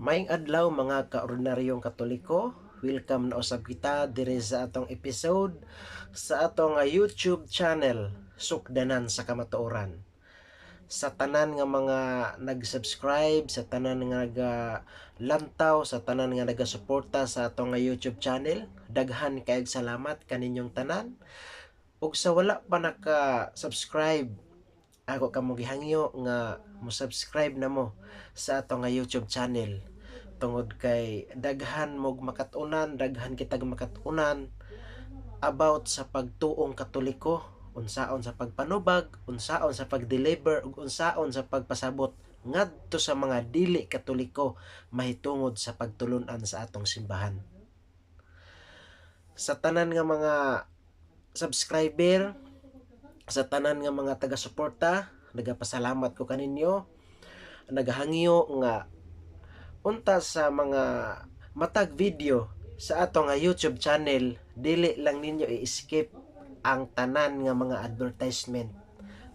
Maayong adlaw, mga kaordinaryong Katoliko. Welcome na usab kita diri sa atong episode sa atong YouTube channel, Sukdanan sa Kamatuoran. Sa tanan nga mga nag-subscribe, sa tanan nga nagalantaw, sa tanan nga nagasuporta sa atong YouTube channel, daghan kaayog salamat kaninyong tanan. Ug sa wala pa naka-subscribe, ako kamo gihangyo nga mo subscribe na mo sa atong YouTube channel tungod kay daghan mog makat-unan, daghan kitag makat-unan about sa pagtuong Katoliko, unsaon sa pagpanubag, unsaon sa pag-deliver ug unsaon sa pagpasabot ngadto sa mga dili Katoliko mahitungod sa pagtulunan sa atong simbahan. Sa tanan nga mga subscriber, sa tanan nga mga taga-suporta, nagapasalamat ko kaninyo. Nagahangyo nga unta sa mga matag video sa ato nga YouTube channel, dili lang ninyo i-skip ang tanan nga mga advertisement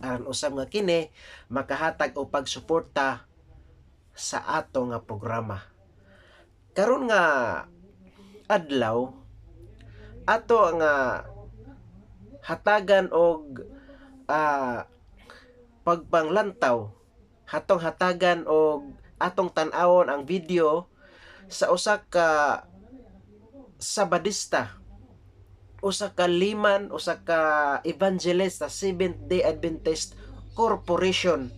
aron usab nga kini makahatag og pagsuporta sa ato nga programa. Karon nga adlaw, ato nga hatagan og pagpanglantaw, hatong hatagan og atong tan-awon ang video sa usa ka Sabadista, usa ka layman, usa ka evangelist sa Seventh Day Adventist Corporation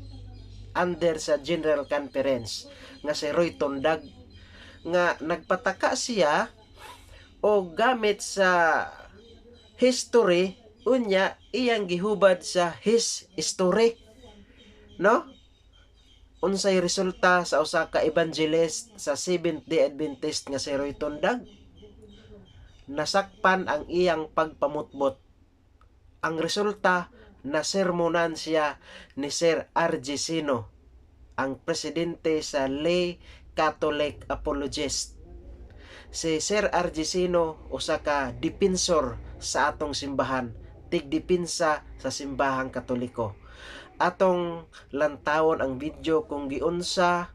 under sa General Conference nga si Roy Tundag, nga nagpataka siya o gamit sa history, unya iyang gihubad sa his story, no? Unsay resulta sa usa ka evangelist sa Seventh Day Adventist nga si Roy Tundag? Nasakpan ang iyang pagpamutbot. Ang resulta, nasermonan siya ni Sir RG Sino, ang presidente sa Lay Catholic Apologist. Si Sir RG Sino, usa ka depensor sa atong simbahan, tigdepinsa sa Simbahang Katoliko. Atong lantawon ang video kung giunsa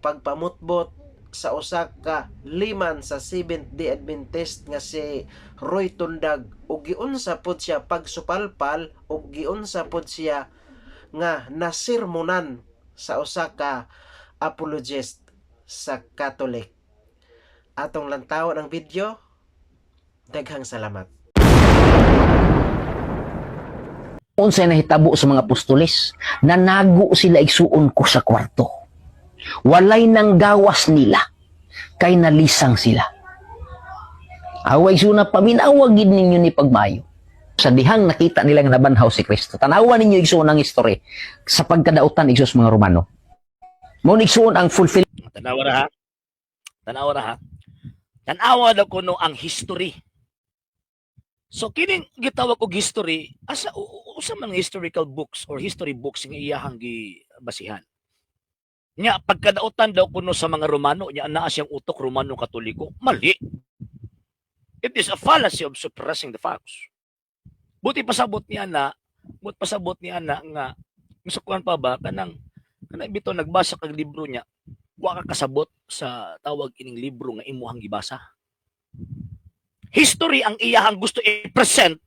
pagpamutbot sa usa ka layman sa Seventh Day Adventist nga si Roy Tundag ug giunsa pod siya pagsupalpal ug giunsa pod siya nga nasirmonan sa usa ka apologist sa Catholic. Atong lantawon ang video. Daghang salamat. Unsay nahitabo sa mga apostoles? Nanago sila, igsuon ko, sa kwarto. Walay nang gawas nila kay nalisang sila. Away suna, paminawa gid ninyo ni pagmayo. Sa dihang nakita nila nga nabanhaw si Kristo. Tanawa ninyo, igsuon, ang history sa pagkadautan, igsuon, mga Romano. Mao ni, igsuon, ang fulfill Tanawa ra ha. Tanawa ra ha. Tanawa daw kuno ang history. So kining gitawag og history, asa usa man nga historical books or history books nga iyahang gibasihan. Nya pagkadautan daw kuno sa mga Romano, nya anaa siyang utok Romano Katoliko, mali. It is a fallacy of suppressing the facts. Buti pasabot niya na nga masukuan pa ba kanang kanang bitaw nagbasa kag libro niya, wa ka kasabot sa tawag ining libro nga imuhang gibasa. History ang iyahang gusto i-present,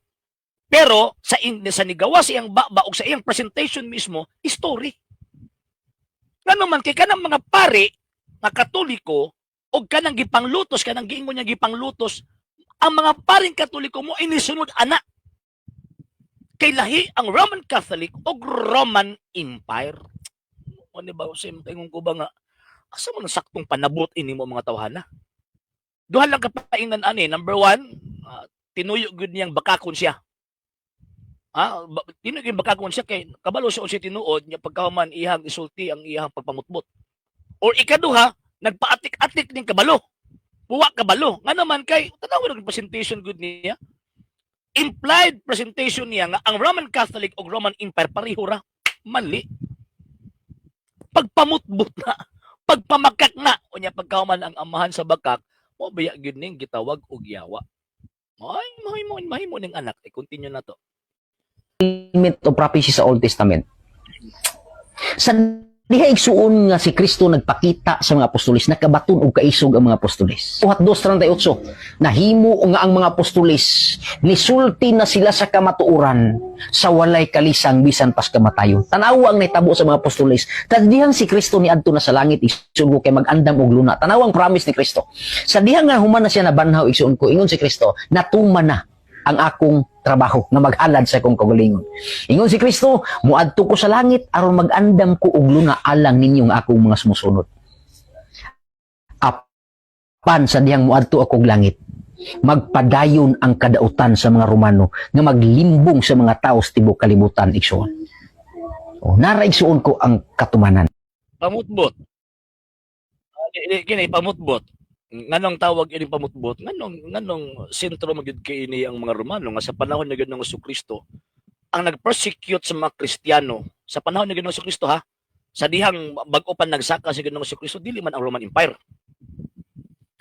pero sa nigawa sa iyang baba o sa iyang presentation mismo, history. Ngano man kay kanang mga pari nga Katoliko og kanang gipanglutos, kanang giingon niya gipanglutos ang mga paring Katoliko mo inisunod ana kay lahi ang Roman Catholic og Roman Empire. Ano ba sa ingon ko ba nga asa mo na saktong panabot ini mo mga tawhana? Duha lang kapaingnan ani. Number one, tinuyo gyud niyang bakakon siya. Tinuyo gyud bakakon siya kay kabalo siya unsay tinuod niya pagkahuman iyang isulti ang iyang pagpamutbot. Or ikaduha, nagpaatik-atik ning kabalo. Puwa kabalo. Nga naman kay tanaw ang presentation gud niya. Implied presentation niya nga ang Roman Catholic ug Roman Empire pareho ra. Mali. Pagpamutbot na, pagpamakak na, unya pagkahuman ang amahan sa bakak, mo baya gyud ning gitawag og yawa. Ay, mahimo mahimo ning anak. I continue na to. Of prophecy sa Old Testament. Sa Diha, igsuon, nga si Kristo nagpakita sa mga apostoles, nakabaton og kaisog ang mga apostoles. Buhat 2:38, nahimo nga ang mga apostoles nisulti na sila sa kamatuoran sa walay kalisang bisan pas kamatayon. Tanawa ang nahitabo sa mga apostoles. Sa dihang si Kristo niadto na sa langit, igsuon ko, kay mag-andam og luna. Tanawa ang promise ni Kristo. Sa dihang nga human na siya nabanhaw, igsuon ko, ingon si Kristo, "Natuman na ang akong trabaho nga maghalad sa akong kaugalingon." Ingon si Kristo, "Muadto ko sa langit aron mag-andam ko og luna alang ninyong akong mga sumusunod." Apan sa dihang muadto ako og langit, magpadayon ang kadautan sa mga Romano nga maglimbong sa mga tao sa tibuok kalibutan, igsuon. O, nara, igsuon ko, ang katumanan. Pamutbot. Kini pamutbot. Nganong tawag ini pamutbot? Nganong sentro magyud kay ini ang mga Romano nga sa panahon ni Ginoong Kristo ang nag-persecute sa mga Kristiyano sa panahon ni Ginoong Kristo, ha, sa dihang bag-o pa nagsaka si Ginoong Kristo, dili man ang Roman Empire.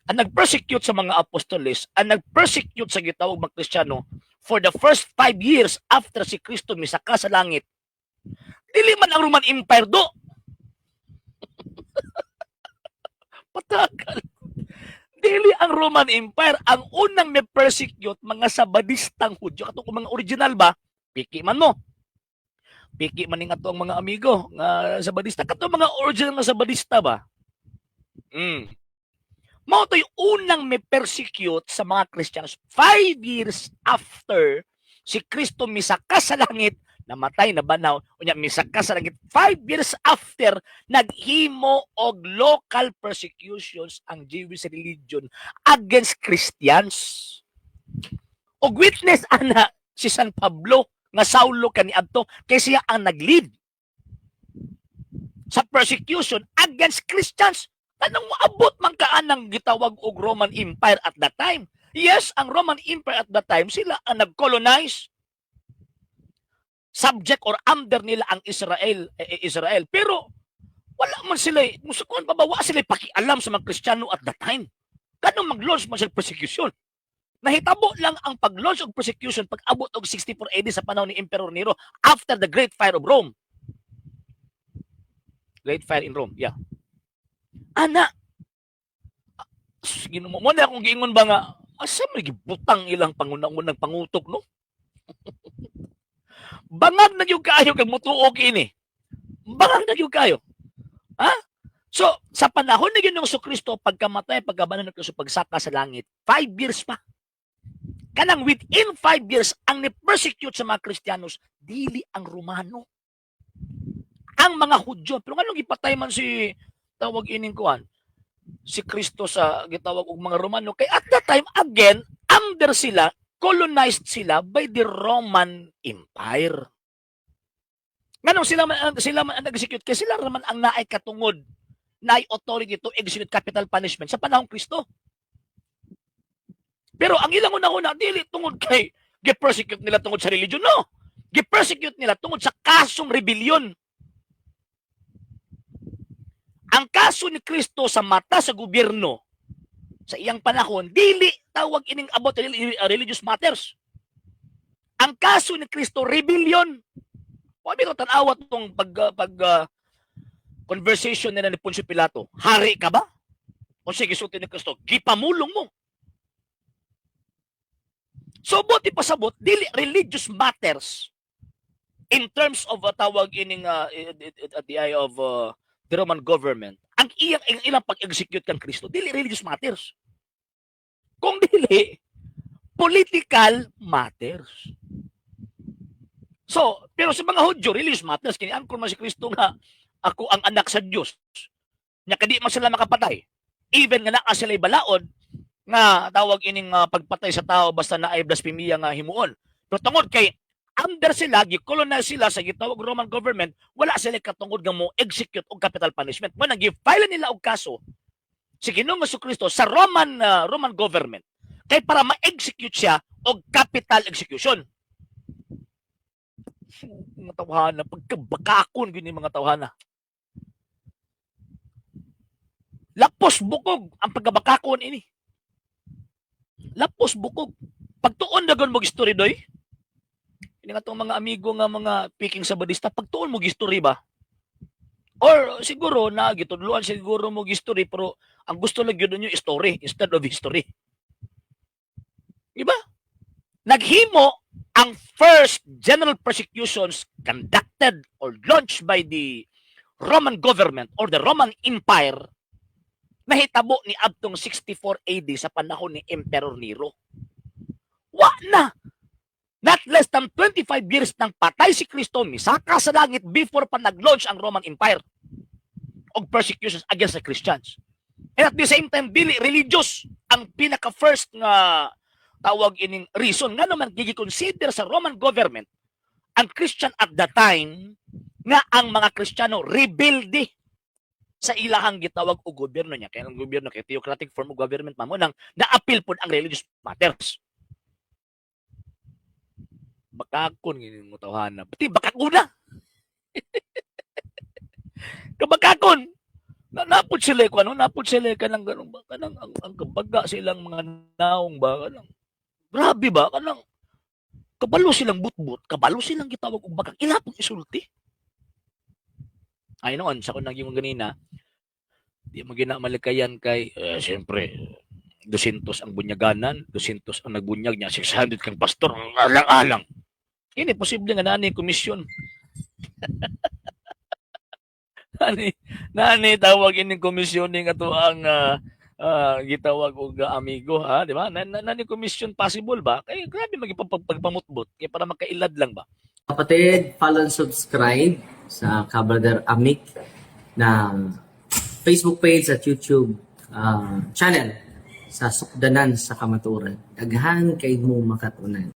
Ang nag-persecute sa mga apostoles, ang nag-persecute sa gitawag mga Kristiyano for the first 5 years after si Kristo misaka sa langit, dili man ang Roman Empire do. Patagal. Dili ang Roman Empire ang unang may persecute, mga Sabadistang Hudyo, katong mga original ba? Piki man mo. Piki man ning ato ang mga amigo nga Sabadista, katong mga original nga Sabadista ba? Mao to'y unang may persecute sa mga Christians 5 years after si Kristo misaka sa langit, namatay, nabanhaw, unya misaka sa langit. 5 years after, naghimo og local persecutions ang Jewish religion against Christians. Og witness ana si San Pablo nga Saulo kaniadto kay siya ang nag-lead sa persecution against Christians. Anong moabot man ka anang gitawag og Roman Empire at that time? Yes, ang Roman Empire at that time, sila ang nag-colonize, subject or under nila ang Israel eh, eh, Israel. Pero wala man sila, musukuan pa ba, wala sila pakialam sa mga Kristiyano at that time. Kanang mag-launch man sila persecution. Nahitabo lang ang pag-launch og persecution pag abot og 64 AD sa panahon ni Emperor Nero after the Great Fire of Rome. Great Fire in Rome, yeah. Ana, Ginoo mo na akong giingon ba nga asa may gibutang ilang panguna-unang pangutok, no? Bangag na gyud kaayo kag mutuo kini. Bangag na gyud kaayo. Ha? So, sa panahon ni Ginoong Kristo, pagkamatay, pagkabanhaw ni Kristo, pagsaka sa langit, 5 years pa. Kanang within 5 years, ang ni-persecute sa mga Kristiyanos, dili ang Romano. Ang mga Hudyo. Pero nganong gipatay man si tawag ining kuan, si Kristo sa gitawag og mga Romano? Kay at that time, again, under sila, colonized sila by the Roman Empire. Nganong sila man ang nag-execute? Kay sila raman ang naay katungod, naay authority to execute capital punishment sa panahong Kristo. Pero ang ilang una-una, dili tungod kay gi-persecute nila tungod sa religion, no. Gi-persecute nila tungod sa kasong rebellion. Ang kaso ni Kristo sa mata sa gobyerno sa iyang panahon, dili tawag ining about religious matters. Ang kaso ni Kristo, rebellion. Wa bitaw tan-awa tong pag conversation nila ni Poncio Pilato. "Hari ka ba?" O sige, sulti ni Kristo, "Gipamulong mo." So buot ipasabot, dili religious matters in terms of tawag ining at the eye of the Roman government. Ang ilang pag-execute kang Kristo, dili religious matters. Kung dili, political matters. So, pero sa mga Hudyo, religious matters, kini angkon man si Kristo nga "Ako ang anak sa Dios." Nya kadi man sila makapatay. Even nga naa sila balaod nga tawag ining pagpatay sa tao basta naay blasphemia nga himuon. Pero tungod kay under sila, gi-colonize sila sa gitawag Roman government, wala sila katungod nga mo execute og capital punishment. Mo nang gi-file nila og kaso si Ginoong Kristo sa Roman government kay para ma-execute siya og capital execution. Mga tawhana, pagkabakakon gyud ni mga tawhana. Lapos bukog ang pagkabakakon ini. Lapos bukog. Pagtuon na mo story doy. Ini nga tong mga amigo nga mga piking Sabadista, pagtuon mo gistory ba? Or siguro na gitudloan siguro mo history, pero ang gusto lang gyud ninyo story instead of history. Di ba? Naghimo ang first general persecutions conducted or launched by the Roman government or the Roman Empire, nahitabo ni adtong 64 AD sa panahon ni Emperor Nero. Wa na! Not less than 25 years nang patay si Kristo, misaka sa langit before pa nag-launch ang Roman Empire og persecutions against the Christians. And at the same time, dili religious ang pinaka-first nga tawag ining reason nga naman gi-consider sa Roman government ang Christian at the time nga ang mga Kristiyano rebelde sa ilahang gitawag og gobyerno niya. Kaya ang gobyerno kay theocratic form of government man mo nang naapil pod ang religious matters. Bakakon ngini mo tawhana. Pati bakakuna. Kabakakon. Na napod sila ko ano, napod sila kanang ganun ba, kanang ang kabaga silang mga naong ba, kanang grabe ba, kanang kabalo silang butbut, kabalo silang gitawag og bakak, ila pong isulti. Ay noon, sa kung naging ganina, di mo ginamalikayan kay, eh, siyempre, 200 ang bunyaganan, 200 ang nagbunyag niya, 600 kang pastor, alang-alang. Ini posible nga nani komisyon. Nani tawag ining komisyon ning ato ang gitawag og amigo ha, di ba? Nani komisyon possible ba? Kay grabe magipagpamutbot kay para makailad lang ba. Kapatid, follow and subscribe sa Kabrother Amik na Facebook page at YouTube channel sa Sukdanan sa Kamaturan. Daghan kay mo makatunan.